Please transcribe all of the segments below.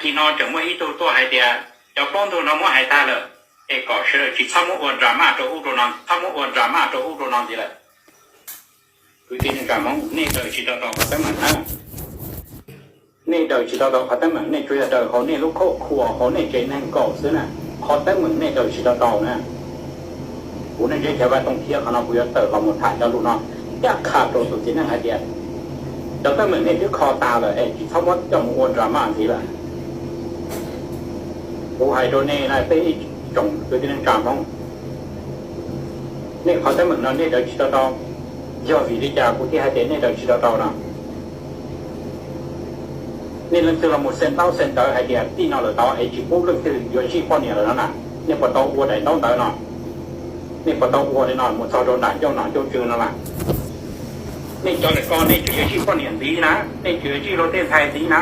Nim no tseem muaj ib tug tuaj hais tias cov plaub ntug no muab hais tag lawm, es kom sawv daws tsis txhob muab ua drama rau ub rau no, txhob muab ua drama rau ub rau no ntxiv lawm. Kwv tij neej tsa Hmoob, nej daws tsis tau tau qhov teeb meem na. Nej daws tsis tau tau qhov teeb meem, nej tsuas yog daws hauv nej lub khauj khua hauv nej tsev neeg nkaus xwb na. Qhov teeb meem nej daws tsis tau tau na. Kuv neej tsa Xya Vaj Tooj Thiab qhov no kuv yuav tawm los mus tham cov lus no, caj qha rau tus txiv neej hais tias cov teeb meem nej twb kho tas lawm es tsis txhob muab coj mus ua drama ntxiv lawm. Kuv hais rau nej na, peb ib tsoom kwv tij neej tsa Hmoob, nej qhov teeb meem no nej daws tsis tau tau. Yog vim li cas kuv thiaj hais tias nej daws tsis tau tau no? Nej leej twg los mus xeem ntaub xeem ntawv hais tias tij no lawm tod es tsis pub leej twg yuav zij poj niam lawm no na, nej puas tau ua daim ntaub ntawv no? Nej puas tau ua li no mus txog rau nram ncauj nom ncauj tswv no na? Nej cov ntawm ko nej tseem yuav zij poj niam ntxiv na, nej tseem yuav zij luag tej ntxhais ntxiv na.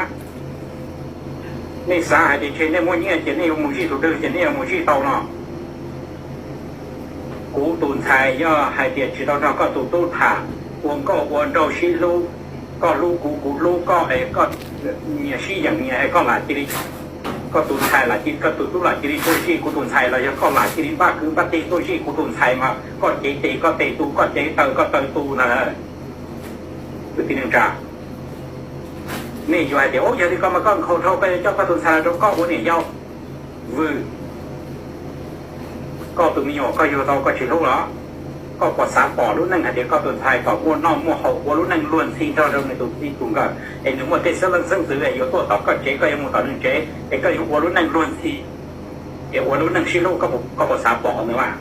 Nej xav hais tias tseg nej muaj nyiaj ces nej yuav mus zij tus twg ces nej yuav mus zij tau no? Kuv tus ntxhais yog hais tias tsis tau nrog koj tus tub tham, ua nkauj ua nraug sib hlub, koj hlub kuv kuv hlub koj es koj nyias sib yeem nyias es koj lam cia li, koj tus ntxhais lam cia, koj tus tub lam cia li tuaj zij kuv tus ntxhais los yog koj lam cia li npaj kwv npaj tij tuaj zij kuv tus ntxhais mas koj cev tes koj tes tu, koj cev taw koj taw tu ntag. Kwv tij neej tsa, nej yuav hais tias ub yog li ko mas koj nkhaus dhau, koj yuav coj koj tus ntxhais los rau koj ua niam yau. Vwm, koj tus me nyuam koj yug tau koj tsis hlub los? Koj puas xav pom lub neej hais tias koj tus ntxhais kom muaj noj muaj haus ua lub neej luag ntxhi nrog rau nws tus txij tus nkawm es nws muaj tej xeeb leej xeeb ntxwv es yuav tuaj tom koj tsev koj yuav mus tom nws tsev es koj yuav ua lub neej luag ntxhi es ua lub neej sib hlub, koj puas xav pom nws mas?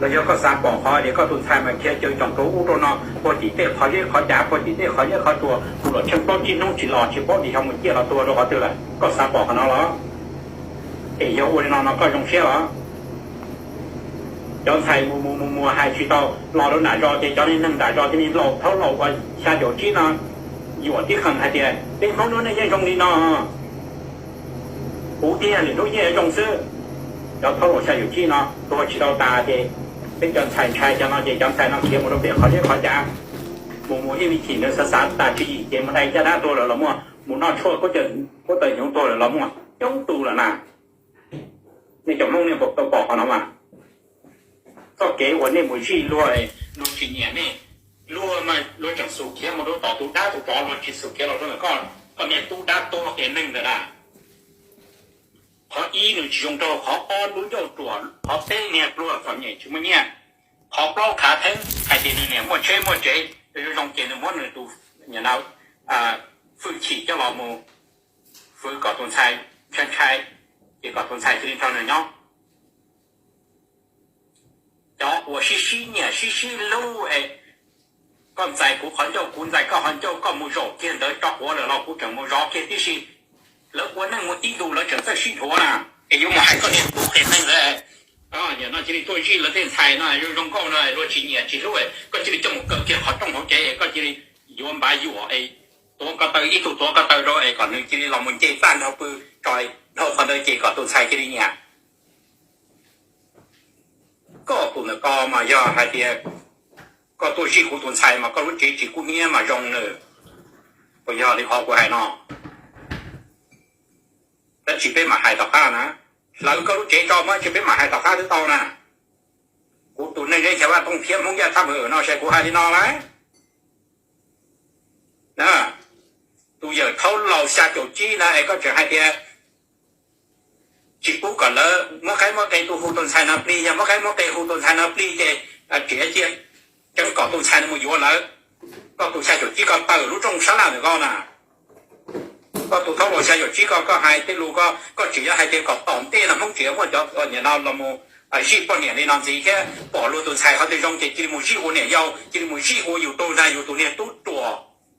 Los yog koj xav pom qhov tias koj tus ntxhais mas khiav caws tsoom rau ub rau no, puag tim tej qhov zeb qhov cav, puag tim tej qhov zeb qhov tsuas, mus los tsheej plaub tsib hnub tsis los, tsis paub tias xyov mus ciaj los tuag rau qhov twg lawm, koj xav pom qhov no los? Es yog ua li no no koj zoo siab los? Cov ntxhais mus mus mus mus hais tsis tau los rau nram zos ces cov neeg nram zos cia li laus thaub laus uas xya caum tsib no yuam tib qees hais tias peb Hmoob lub neej yeej zoo li no, puv tiag lwm hnub yeej zoo xwb. Cov thaub laus xya caum tsib no tuag tsis tau tas ces peb cov ntxhais ntshai cov no ces cov ntxhais no khiav mus rau pem qhov zeb qhov cav, mus mus ib me chim ntawd xav xav tas tswv yim ces mus dai caj dab tuag lawm los muaj, mus noj tshuaj kub taw hnyuv tuag lawm los muaj, coob tus lawm na. Nej cov Hmoob nej puas tau pom qhov no mas? Txoj kev uas nej mus zij luag, luag tsis nyiam nej, luag mas luag tseem xub khiav mus rau tom tus dab tus tsov, luag tsis xub khiav los rau ntawm koj, koj niag tub dab tuag qias neeg ntawd na. Qhov ib nws tsis zoo rau, qhov ob lub ncauj ruam, qhov peb niag pluag txom nyem tsis muaj nyiaj, qhov plaub khav theeb hais tias nws niam muaj tsheb muaj tsev, zoo zoo ces nws muab nws tus hwj chim coj los mus fwv kom tus ntxhais ntshai ntshai, ces kom tus ntxhais cia li nrog nws nyob. Cov uas sib sib nyiam sib sib hlub es koj ntxais kuv qhov ncauj kuv ntxais koj qhov ncauj, koj mus zaum kiag ntawd tso quav lawm los kuv tseem mus zov kiag tib si. Lawv ua neej muaj tib ntus lawv tseem txawj sib dhuav na. Es yuav mus hais koj niag tub qias neeg ntawd, nim no cia li tuaj zij lawv tej ntxhais no zoo zoo nkauj no luag tsis nyiam tsis hlub, koj cia li coj mus kaw kiag qhov rooj hauv tsev, koj cia li yuav npav yuam es tuav ko taw, ib tug tuav ko taw rau es kom nws cia li los mus nce txaj nrog pw tso, dhau qhov ntawd ces kom tus ntxhais cia li nyiam. Koj tus ntawm ko mas yog hais tias koj tuaj zij kuv tus ntxhais mas koj lub tsev tsis kub hnyiab mas zoo nws, puas yog li qhov kuv hais no? Tab sis peb mam hais tom qab na. Hlawv koj lub tsev tso mas tab sis peb mam hais tom qab twb tau na. Kuv tus neej zeb Xya Vaj Tooj Thiab Hmoob Yaj Thab Mws no ces kuv hais li no lauj. Tus yawm thaub laus xya caum tsib na es koj tseem hais tias tsis pub kom lawv muab qaib muab qe hu tus ntxhais no plig, yog muab qaib muab qe hu tus ntxhais no plig ces tseem cia tseem kom tus ntxhais no mus yuav lawv. Koj tus xya caum tsib ko tawm lub rooj sab laj ntawm ko na. Koj tus thaub laus xya caum tsib ko, koj hais tej lus ko koj tseem yuav hais tias kom tom ntej no Hmoob tseem yuav muaj cov niam no los mus zij poj niam li no ntxiv thiab pom luag tus ntxhais qhov twg zoo ces cia li mus zij ua niam yau, cia li mus zij ua yus tug ntag, yus tus niag tub ruam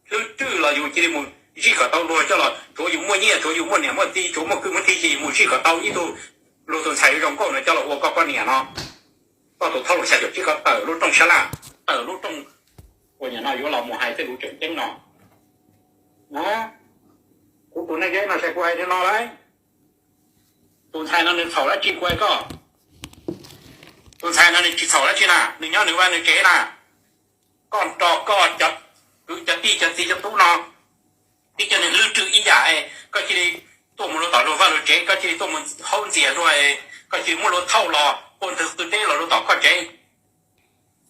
hlwb rwj los yus cia li mus zij kom tau luag coj los, tsuav yus muaj nyiaj tsuav yus muaj niam muaj txiv tsuav muaj kwv muaj tij ces yus mus zij kom tau ib tug luag tus ntxhais zoo nkauj no coj los ua koj poj niam no. Koj tus thaub laus xya caum tsib ko tawm lub rooj sab laj, tawm lub rooj uas nim no yuav los mus hais tej lus tseem ceeb no. Kuv tus neej zeb no ces kuv hais li no lauj. Tus ntxhais no nws txhaum dab tsi kuv hais koj? Tus ntxhais no nws tsis txhaum dab tsi na, nws nyob nws vaj nws tsev na. Koj nrog koj cov kwv cov tij cov txiv cov tub no, tib cov neeg hlwb rwj ib yam, koj cia li vaj luag tsev, koj cia li tuaj mus haub ntxias luag, koj cia li muab luag thauj los ua ntawg qw deb los rau tom koj tsev,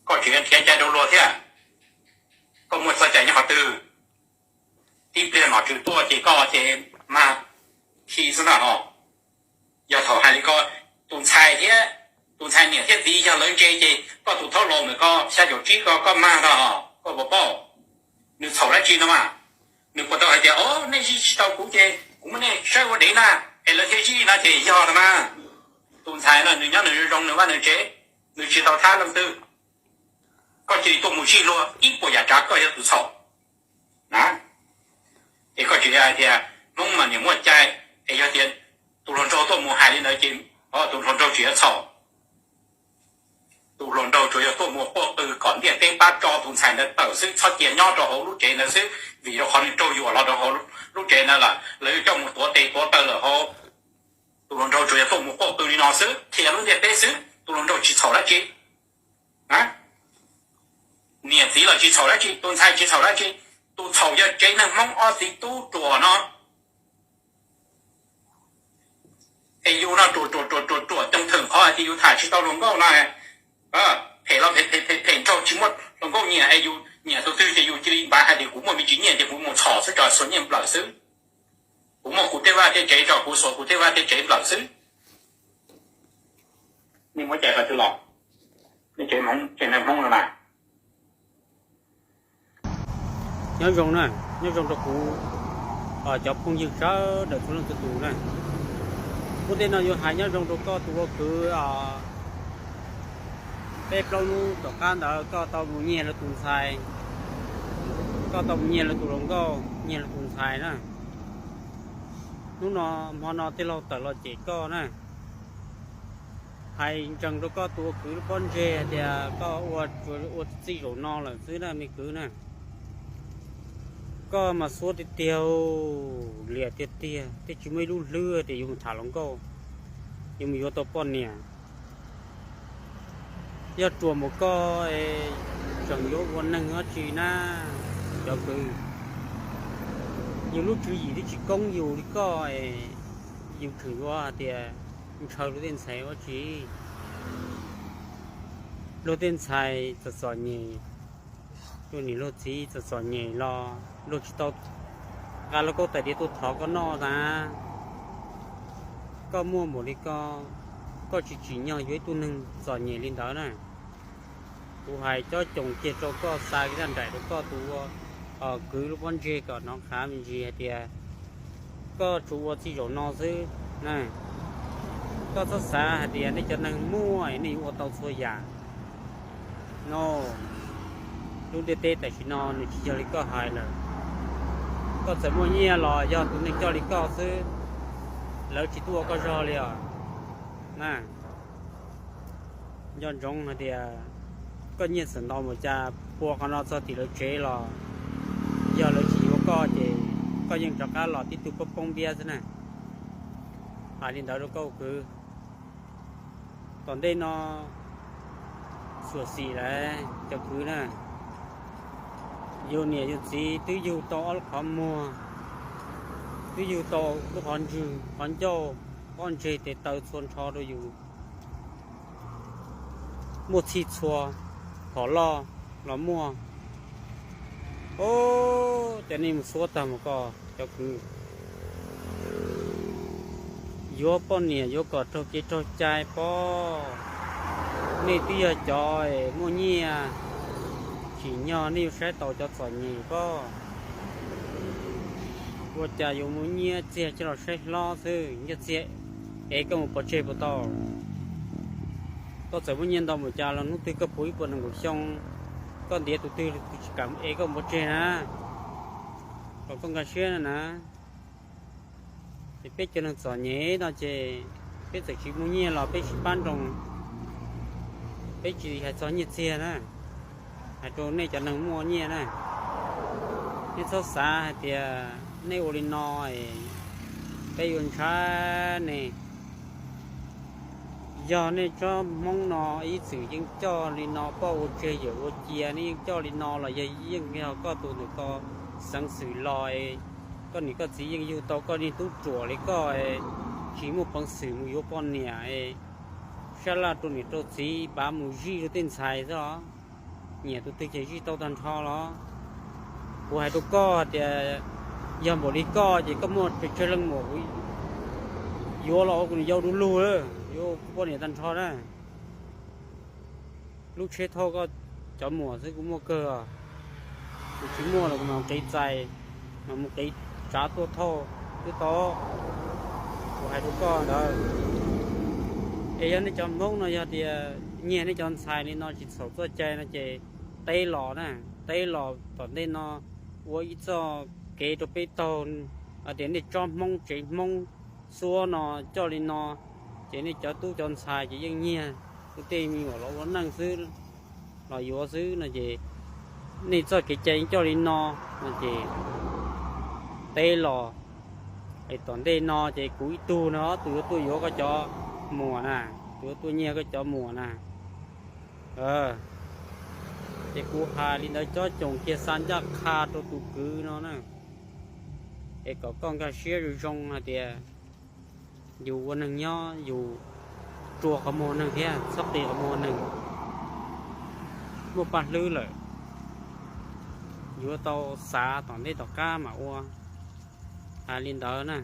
koj tseem yuav nrhiav cai rau luag thiab. Koj muaj txoj cai nyob qhov twg? Tib pliag nom tswv tuaj ces koj ces mag khi xwb ntag no. Yog thaum hais li ko, tus ntxhais thiab, tus ntxhais niam thiab txiv yog lawv ntse ces koj tus thaub laus ntawm koj xya caum tsib ko koj mag ntag, koj puas paub? Nws txhaum dab tsi no mas? Nws puas tau hais tias, o, nej zij tsis tau kuv ces kuv muab nej saib ua dev na, es lawv thiaj zij no ces yog no mas. Tus ntxhais no nws nyob nws zoo nws vaj nws tsev, nws tsis tau thab leej twg. Koj cia li tuaj mus zij luag ib puas yam tsav, koj yog tus txhaum na. Es koj tseem hais tias Hmoob mas niam muaj cai, es yog tias tus hluas nraug tuaj mus hais li ntawd ces tus hluas nraug tseem yuav txhaum. Tus hluas nraug tsuas yog tuaj mus quaj qw kom ntiaj teb pab tso tus ntxhais ntawd tawm xwb, txhob cia nyob rau hauv lub tsev ntawd xwb, vim rau qhov nws raug yuam los rau hauv lub tsev ntawd lawm, lawv yuav coj mus tuav tes tuav taw lawm hauv. Tus hluas nraug tsuas yog tuaj mus quaj qw li no xwb, qhia lub ntiaj teb xwb, tus hluas nraug tsis txhaum dab tsi. Niam txiv los tsis txhaum dab tsi, tus ntxhais tsis txhaum dab tsi, tus txhaum yog tsev neeg Hmoob ob txiv tub ruam no. Es yus no ruam ruam ruam ruam ruam coo thwm qhov hais tias yus tham tsis tau hluas nkauj no, phem los phem phem phem phem nraug tsis muaj hluas nkauj nyiam, es yus nyiam tus twg ces yus cia li npav hais tias kuv muaj me ntsis nyiaj ces kuv mus txhom xwb tso xuas nyiaj nplawm xwb. Kuv muaj kuv tej vaj tej tsev tso kuv xuas kuv tej vaj tej tsev nplawm xwb. Nej muaj cai qhov twg los? Nej tsev Hmoob, tsev neeg Hmoob no na. Nyob zoo na, nyob zoo rau kuv cov phooj ywg sawv daws txhua leej txhua tus na. Ua ntej no yuav hais nyob zoo rau koj tus ua kwv, peb plaub hnub tom qab ntawd koj tau mus nyiag lawv tus ntxhais, koj tau mus nyiag lawv tus hluas nkauj, nyiag lawv tus ntxhais na. Hnub no, hmo no tij laug tawm los cem koj na. Hais ntsees rau koj tus ua kwv lub pob ntseg hais tias koj ua, ua txij zaum no lawm xwb na me kwv na. Koj mas xuab tiag tiag, liam tiag tiag, twb tsis muaj ib lub hlwb tias yuav mus tham hluas nkauj, yuav mus yuav tau poj niam. Yog ruam mus koj es tseem yuav ua neeg dab tsi na cov kwv? Yus lub tswv yim twb tsis koob yus li koj es yus tseem yuav hais tias ntshaw luag tej ntxhais ua tsi? Luag tej ntxhais txom txom nyem, luag niam luag txiv txom txom nyem los luag tsis tau nqa lauj kaub tais diav tuaj thov koj noj tas. Koj muaj npaum li ko, koj tsis tsim nyog yuav ib tug neeg txom nyem li ntawd na. Kuv hais cob coos kiag rau koj, xa kiag zaj nraim rau koj tus ua kwv lub pob ntseg kom hnov qhav me ntsis hais tias koj tsuas ua txij zaum no xwb na. Koj txhob xav hais tias nej cov neeg muaj nej yuav ua tau txhua yam no. Lub ntiaj teb tam sim no nws tsis yog li koj hais lawm. Koj txawm muaj nyiaj los yog tus neeg coj li koj xwb, lawv tsis tuaj ua koj zog li os na. Nco ntsoov hais tias koj nyiaj txawm ntau npaum cas, pua qhov no txog tim lawv tsev los yog lawv tsis yuav koj ces koj yeej rov qab los tib tug poob poob npiab xwb na. Hais li ntawd rau koj kwv. Tom ntej no xyuam xim lawm cov kwv na, yus niam yus txiv twb yug tau ob lub qhov muag, twb yug tau lub qhov ntswg qhov ncauj, pob ntseg tes taw txhua nrho rau yus, muaj txhij txhua, phom loj los muaj. Ub, cov nej mus xuab tag mus koj cov kwv, yuav poj niam yuav kom raug kev raug cai pob. Nej twb yog cov muaj nyiaj, tsim nyog nej yuav saib taus cov txom nyem pob. Ua cas yuav muaj nyiaj txiag coj los saib hlob xwb, nyiaj txiag es koj mus pov tseg puas tau? Koj txawm muaj nyiaj ntau npaum cas los hnub twg koj puv ib puas nees nkaum xyoo, koj ntiav tus twg tus tsis kam es koj mus pov tseg na. Kom koj nkag siab na. Ces peb cov neeg txom nyem no ces peb txawm tsis muaj nyiaj los peb sib pab nroo, peb tsis hais txog nyiaj txiag na, hais rau nej cov neeg muaj nyiaj na. Nej txhob xav hais tias nej ua li no peb yuav ntshai nej. Yog nej tsob Hmoob no ib txwm yeej coj li no, poj ua tseg yawm ua cia, nej yeej coj li no los yog yeej yog koj tus ntawm ko xeev xwm los, koj niam koj txiv yeej yug tau koj niag tub ruam li koj, Tsis muaj peev xwm mus yuav poj niam, sab laj rau niam rau txiv, pav mus zij rau tej ntxhais xwb os. Nyiam tus twg ces zij tau tag nrho los. Kuv hais rau koj hais tias, yog npaum li koj ces koj muaj pes tsawg leej muam yuav los ua kuv niam yau du lug, yuav kuv poj niam tag nrho na. Lub tsheb thauj koj cov muam xwb kuv muaj kawg os. Kuv tsis muaj los kuv mam mus qiv txais, mam mus qiv tsav tuaj thauj twb tau. Kuv hais rau koj ntawd. Es yog nej cov Hmoob no yog tias nyiag nej cov ntxhais li no tsis txhaum txoj cai no ces teb los na, teb los tom ntej no ua ib txoj kev rau peb taug, hais tias nej tsob Hmoob tsev Hmoob xuab no coj li no, ces nej cov tub cov ntxhais ces yeej nyiag kuv tej me nyuam los ua neej xwb, los yuav xwb no ces nej txoj kev cai coj li no, no ces teb los. Es tom ntej no ces kuv ib tug no tus yuav tuaj yuav koj cov muam na, tus yuav tuaj nyiag koj cov muam na. Ces kuv hais li ntawd cob coom kiag xa ncaj qha rau tus kwv no na, es kom koj nkag siab zoo zoo hais tias yus ua neeg nyob yus rua qhov muag neeg thiab txhob qi qhov muag neeg. Muaj paj hlwb lawm, yuav tau xav tom ntej tom qab mam ua. Hais li ntawd na.